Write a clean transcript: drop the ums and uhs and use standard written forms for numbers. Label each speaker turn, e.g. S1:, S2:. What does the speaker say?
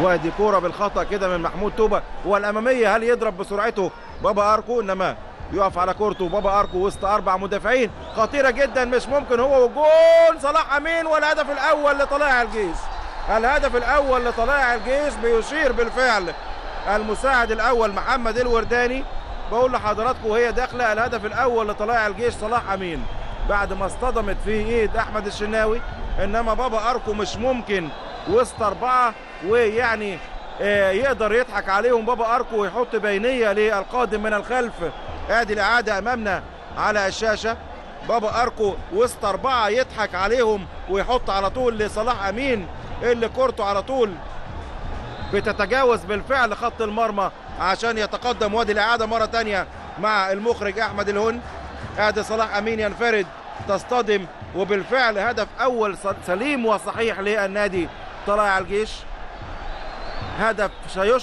S1: وادي كورة بالخطا كده من محمود توبه، والاماميه هل يضرب بسرعته بابا اركو؟ انما يقف على كورته بابا اركو وسط 4 مدافعين، خطيرة جدا مش ممكن، هو وجون صلاح امين، والهدف الاول لطلائع الجيش. الهدف الاول لطلائع الجيش، بيشير بالفعل المساعد الاول محمد الورداني. بقول لحضراتكم وهي داخله الهدف الاول لطلائع الجيش صلاح امين بعد ما اصطدمت في ايد احمد الشناوي، انما بابا اركو مش ممكن وسط 4، ويعني يقدر يضحك عليهم بابا اركو ويحط بينيه للقادم من الخلف. ادي الاعادة امامنا على الشاشة، بابا اركو وسط 4 يضحك عليهم ويحط على طول لصلاح امين اللي كورته على طول بتتجاوز بالفعل خط المرمى عشان يتقدم. وادي الاعادة مرة ثانية مع المخرج احمد الهن، ادي صلاح امين ينفرد، تصطدم، وبالفعل هدف اول سليم وصحيح للنادي طلائع الجيش، هدف سيشعر